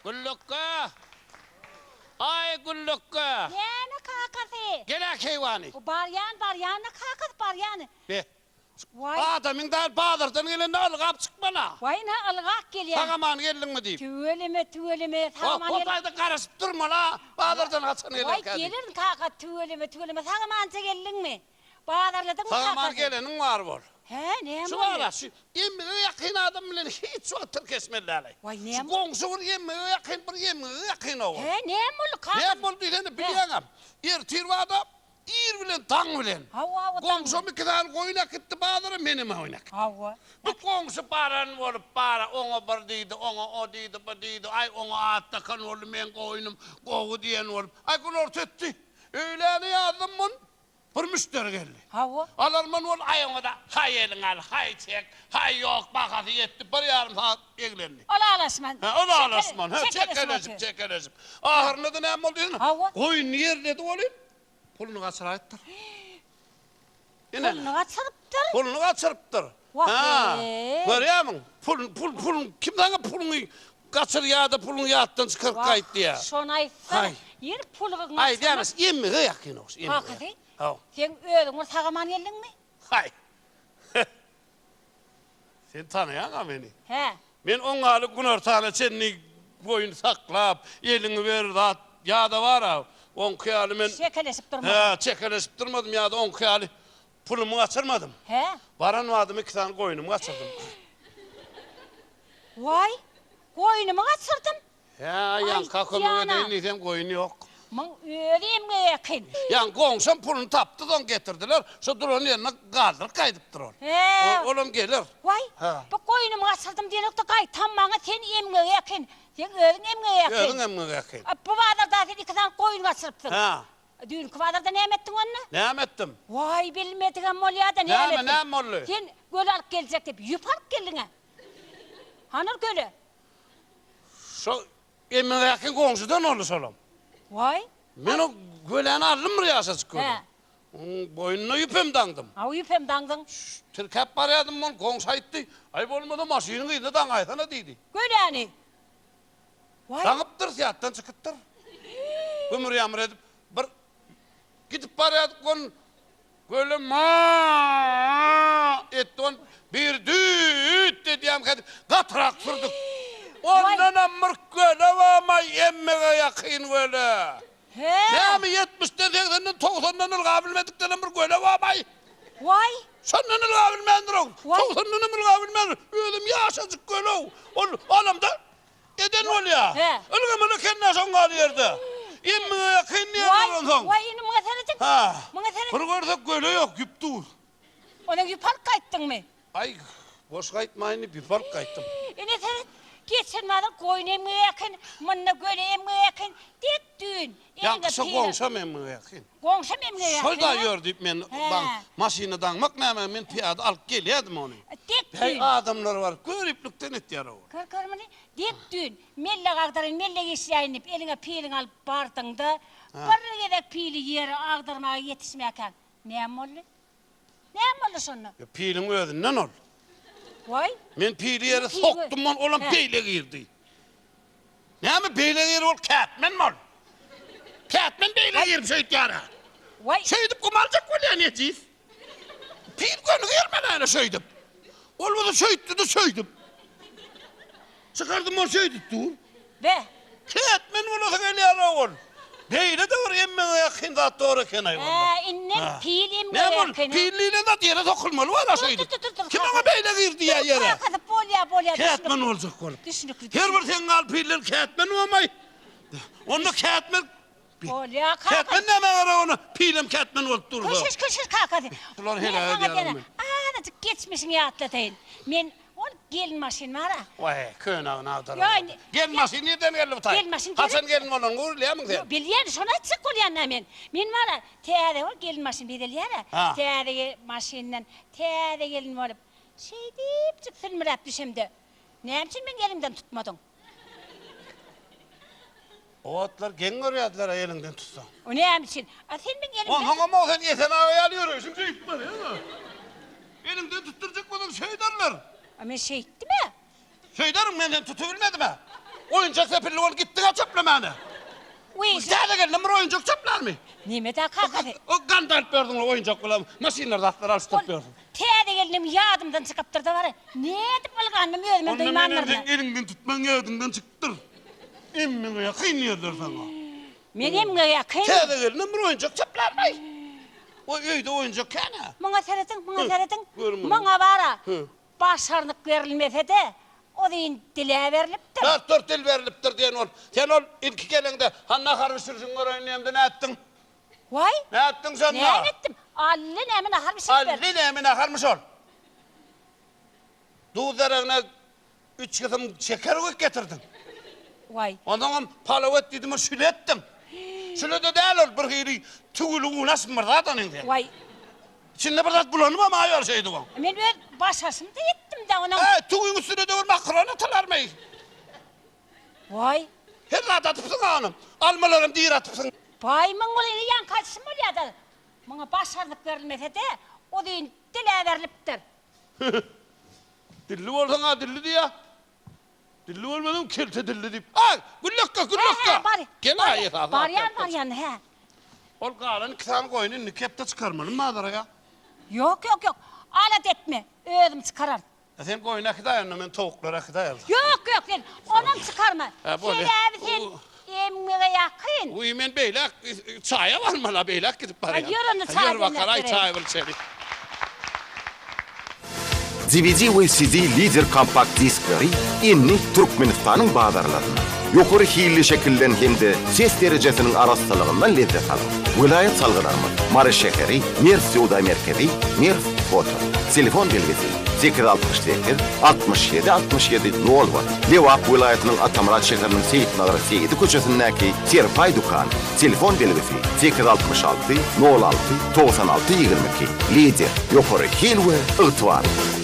Güllükge! Aý, Güllükge! Näme kakasy? Gel-ä keýwany! Barýan, barýan-da kakasy, barýan. Be, Waý. Adamyň däl, bazardan gelende ylgap çykmana. Waý, ynha, ylgap gelýän. Sag-aman geldiňmi diýip. Tüweleme, tüweleme, sag-aman geldim. O taýda garaşyp durmaly-a, bazardan haçan gelerkä diýip. Waý, gelerin kaka, tüweleme, tüweleme, sag-amanja geldiňmi? Bazarladyňmy kakasy? Sag-aman geleniň bar bol. Hä, näme boldy? Şu bar-a, şu emmige ýakyn adam bilen hiç wagt tirkeşmeli däl-aý. Waý, näme? Şu goňşy bir emmige ýakyn, bir emmige ýakyn ogul. Hä, näme boldy kaka? Näme boldy diýsene, bilýäňem. Ertir bada Ir bilen, daň bilen. Hawa, hawa, daň bilen. Goňşam iki sany goýun äkitdi bazara, menem goýun äkitdim. Hawa. Bu goňşy baran bolup, bara, oňa bir diýdi, oňa o diýdi, bu diýdi, aý, oňa at dakan boldy, meň goýnum gowy diýen bolup, aý, günorta etdi. Öýläne ýazdym mun, bir müşderi geldi. Hawa. Alarman boldy, aý, oňa-da, haý, eliňi al, haý, çek, haý, ýok, bahasy ýetdi, bir ýarym sagat eglendi. Ylalaşman. Hä, ylalaşman, hä, çekeleşip, çekeleşip. Ahyrynda-da näme boldy diýsene? Hawa. Goýnuny ýerledi welin, puluny gaçyraýypdyr. Ine. Puluny gaçyrypdyr? Puluny gaçyrypdyr. Wah-eý. Görýärmiň? Pul, pul, pul, kim saňa puluňy gaçyr ýa-da puluňy ýatdan çykaryp gaýt diýýär. Wah, şony aýtsana. Ýeri puluňy gaçyrmak. Aý, diýämiş, emmige ýakyn ogş, emmige. Kakasy, Hawa. seň özüň bir sag-aman geldiňmi? Haý. Sen tanaýaň-a meni. Hä. Men oň ýaly günortana çenli goýun saklap, eliňi ber zat ýa-da bar-a, oňky ýaly men. Çekeleşip durmadym. Hä, çekeleşip durmadym ýa-da oňky ýaly pulumy gaçyrmadym. Hä. Baran badyma iki sany goýnumy gaçyrdym. Waý, goýnumy gaçyrdym. Hä, ýaňka kömek edeýin diýsem goýun ýok. Muň özi emgek eken. Ýaňky goňşam puluny tapdy, soň getirdiler. Şo duran ýerine galdyryp gaýdypdyr ol. Hä. Olam geler. Waý, bu goýnumy gaçyrdym diýenokda gaýtam maňa sen emgek eken. Seň özüň emgek eken. Özüň emgek eken. Bu bazarda sen iki sany goýun gaçyrypsyň. Hä. Düýnki bazarda näme etdiň onda? Näme etdim? Waý, bilmedigem bolýa-da, näme etdiň? Näme, näme boldy? Sen göle alyp geljek diýip, ýüp alyp geldiň-ä. Hany ol göle? Şo Emmeläkiň goňşudan boldy şolam. Waý. Men o göläni aldym bir ýaşajyk göle. Hä. Onuň boýnuna ýüpem daňdym. Hawa ýüpem daňdyň. Tirkäp barýadym ol goňşy aýtdy. Aý bolmasa maşynyň yzyna daňaýsana diýdi. Göläni. Waý. Daňypdyr, ýatdan çykypdyr. Gümür-ýamyr edip bir Gidip barýardyk ol göle ma etdi ol bir düýt edýämkä diýip gatyrak sürdük. Ondanam bir göle barmaý emmege ýakyn göle. Näme ýetmişden segsenden togsandan ylgabilmedikdenem bir göle barmaý. Waý. Şondan ylgabilmändir-ow. Togsandanam ylgabilmändir. Özem ýaşajyk göle-ow. Ol alamda Eden bolýa. Hä. Ylgamaly eken-dä şoň gal ýerde. Emmiňe ýakyn diýen Waý, bolansoň. waý, indi muňa serediň. Hä. Muňa seret. Bir görsek göle ýok, ýüp dur. Onuň ýüp alyp gaýtdyňmy? Aý, boş gaýtmaýyn diýip ýüp alyp gaýtdym. Ine seret, geçen bazar goýun emge ýakyn, munda göle emge ýakyn, dek düýn. Ýaňky şo goňşam emge ýakyn. Goňşam emge ýakyn. Şol da ýör diýip men daň maşyna daňmak näme, men pyýada alyp gelýärdim ony. Dek düýn. Heý adamlar bar, göriplikden etýär o. Gör, gör muny. Dek düýn, mellek agdaraýyn, mellek işläýin diýip, eliňe piliňi alyp bardyňda, bir gezek pili ýere agdarmaga ýetişmäkäň, näme boldy? Näme boldy şonda? Ýa piliň özünden ol. Waý. Men pili ýere sokdum, ol olam beýle girdi. Näme beýle girip ol kätmen bol. Kätmen beýle girip şeýtýär-ä. Waý. Şeýdip gum aljak bolýar nejis. Pil göni girmeli ene şeýdip. Ol bolsa şeýtdi-de şeýdip. Çykardym ol şeýdip dur. Be. Kätmen bolasy gelýär-ow ol. Beýle-de bir emmeňe ýakyn zat dur eken-aý walla. Hä, indem pil emmeňe Näme ol, ýakyn. pil diýlen zat ýere sokulmaly bar-a şeýdip. Dur, dur, dur, Kim oňa beýle gir diýýär ýere? Dur, kakasy, bolýar, bolýar, düşnükli. Kätmen boljak bolup. Düşnükli, Her bir seň gal piller kätmen bolmaý. Onda kätmen Bolýar, kakasy. Kätmen nämä gerek onda, pilem kätmen bolup dursa. Köşeş, köşeş, kakasy. Şulary heläk edýärin men. Azajyk geçmişiňi ýatlataýyn. Men ol gelin maşyn bar-a. Waý, köne agyn agdaryp. Ýok, indi. Gelin maşyn nirden geldi bu taý? Gelin maşyn gerek. Haçan gelin bolanyňy bilýärmiň sen? Ýok, bilýän, şony aýtjak bolýan-da men. Men bar-a, täze ol gelin maşyn bezelýär-ä. Täze maşyndan täze gelin bolup, şeýdipjik sülmüräp düşemde, näme üçin meň elimden tutmadyň? O wagtlar geň görýärdiler-ä eliňden tutsaň. O näme üçin? A sen meň elimden. Onsoňam-ow sen Esen aga ýaly ýöreýşiň şeýdip barýaň-a. Eliňden tutdurjak bolsaň şeýderler. A men şeýtdim-ä. Şeýderin, men seni tutubilmedim-ä. Oýunjak sepilli bolup gitdiň-ä çöplemäne. Wiý. Täze gelinem bir oýunjak çöplärmi? Neme-dä kakasy? O ganda alyp berdiň o oýunjak bilen maşynlar zatlar alyşdyryp ýörsüň. Täze gelnim ýadymdan çykypdyr-da bary. Nädip ylganymy özümem Onda menem duýmandyryn. seň eliňden tutmaň ýadyňdan çykypdyr. Emmiňe ýakyn ýerler saňa. Men emmiňe ýakyn. Täze gelinem bir oýunjak çöplärmi? O öýde oýunjak kän-ä. Muňa serediň, muňa serediň. Gör muny. Muňa bar-a. Başarnyk berilmese-de, uzyn dil-ä berlipdir. Dört-dört dil berlipdir diýen ol. Sen ol ilki geleňde, hany nahar bişirişiňi göreýin diýemde nätdiň? Waý! Nätdiň şonda? Näme etdim? Ally näme nahar bişirip berdi. Ally näme naharmyş ol? Duz deregine üç gysym şeker guýup getirdiň. Waý. Onsoňam palaw et diýdim, şüle etdiň. Şüle-de däl ol, bir hili tüwüli unaşmy bir zat onuň sen. Waý. Içinde bir zat bulanybam aýar şeýdip oň. Men öz başaşym-da etdim-dä onuň. Äý, tüwiň üstüne-de bir makaron atylarmy? Waý. Her zat atypsyň onuň. Almalaram diri atypsyň. Baý, muň bilen ýaňky aýdyşym bolýa-da. Muňa başarnyk berilmese-de, uzyn dil-ä berlipdir. Dilli bolsaň-a dilli diýýä. Dilli bolmasaň kelte dilli diýip. Aý, Güllekge, Güllekge! Hä, hä, bar. Gel-aý esasy. Barýan, barýan, hä. Ol galan iki sany goýny indiki hepde çykarmalymy bazara ýa? Ýok, ýok, ýok. Alada etme, özüm çykararyn. A sen goýun äkidäý onda men towuklary äkidäýerin. Ýok, ýok, sen onam çykarma. Hä, bolýa. Sebäbi sen emmiňe ýakyn. Wiý, men beýläk çaýa barmaly-a, beýläk gidip barýan. Aý, ýör onda çaý Ýör bakalaý, çaý bir içeli. DVD we CD Lider kompakt diskleri indi Türkmenistanyň bazarlarynda. Ýokary hilli şekilden hem-de ses derejesiniň arassalygyndan lezzet alyň. Welaýat salgylarymyz, Mary şäheri, Merw söwda merkezi, Merw foto. Telefon belgisi, 868 67 67 nol bir. Lebap welaýatynyň Atamyrat şäheriniň Seýitnazar Seýidi köçesindäki Serpaý dükany. Telefon belgisi, 866 nol alty 96 22. Lider, ýokary hil we ygtybarlylyk.